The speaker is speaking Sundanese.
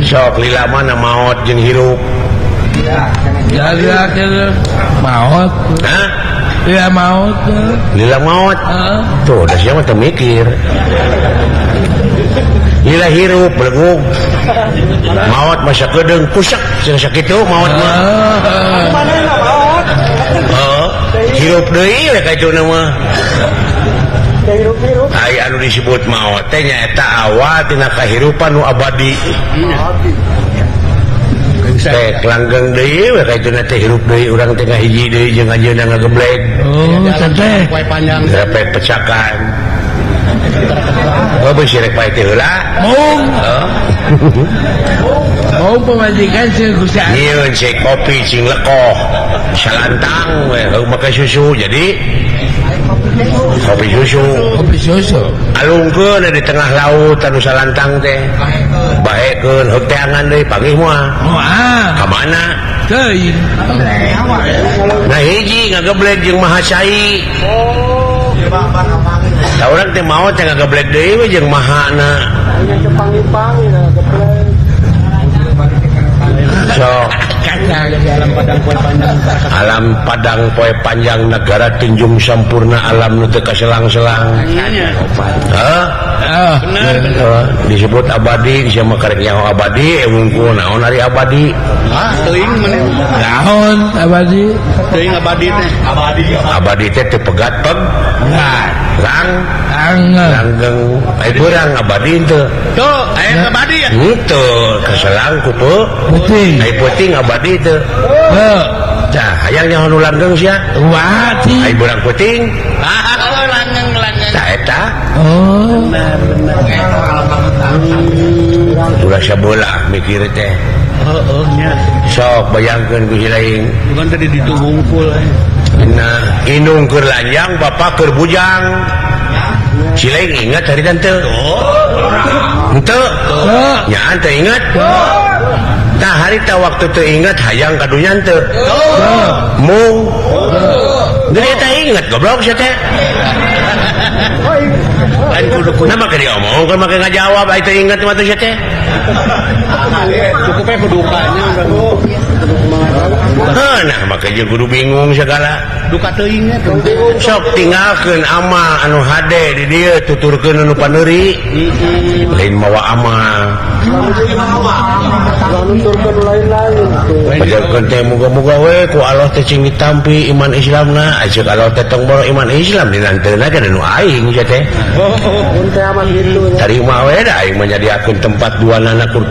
Sok lila mana maot jeung hirup? Ya maot. Hah? Lila maot. Lila maot. Tuh, udah siapa teu mikir. Lila hirup belegug. Maot masa kedeung kusak cenah sakitu maot mah. Heeh. Hirup deui we ka itu mah. Aya anu disebut maot teh nyaeta awal tina kahirupan nu abadi. Teh langgeng deui we ka itu teh hirup deui urang teh ngahiji deui jeung anjeunna ngageblek. Oh, teh poe panjang. Repek pecakan. Oh, beusi rek pae teh heula. Mung. Heeh. Mau pemajikan sing Gusti. Nyieun cek kopi cing lekoh. Salantang we heuh make susu jadi kopi susu. Kopi susu. Alungkeun di tengah laut anu salantang teh. Baekeun heuk teangan deui panggih moal. Moal. Ka mana? Teuing. Nah hiji ngageblek jeung Maha Cai. Oh, da urang teh maot teh ngageblek deui we jeung mahana. Sok alam padang poe panjang negara tunjung sampurna alam nu teu kaselang-selang. Hah? Disebut abadi sia mah karek nyaho abadi wungkul naon ari abadi? Ah, teuing maneh. Naon abadi? Teuing abadi teh. Abadi. Abadi teh teu pegat peg. Lang langgeng ai beurang abadi teu. Tuh, aya abadi ya? Henteu, kaselang ku peuting. Ai peuting abadi teu. Heuh. Tah, hayang nyaho nu langgeng sia? Wati. Ai beurang peuting. Ah, langgeng langgeng. Tah eta. Oh. Benar benar. Ulah sabelah mikir teh. Heeh nya. Sok bayangkeun ku si lain. Bukan tadi ditu hungkul. Nah, indung keur lanjang, bapak keur bujang. Si lain ingat hari tante. Henteu. Nya teu ingat. Tah harita waktu teu ingat hayang ka dunya teu. Mung. Geus eta ingat goblok sia teh. Lain kudu Nah make diomongkeun make ngajawab ai teu ingat mah teh sia teh. Cukup we kudukanya. Heuh, nah make jeung kudu bingung segala. Duka teuing nya Sok tinggalkeun amal anu hade di dieu tuturkeun anu paneuri. Lain mawa amal. Pajarkeun teh muga-muga we ku Allah teh cing ditampi iman Islamna, ai ceuk Allah teh tong boro iman Islam dinanteuna ge nu aing sia teh. Mun teh aman gitu. Tarima we da aing mah nyadiakeun tempat dua nana kur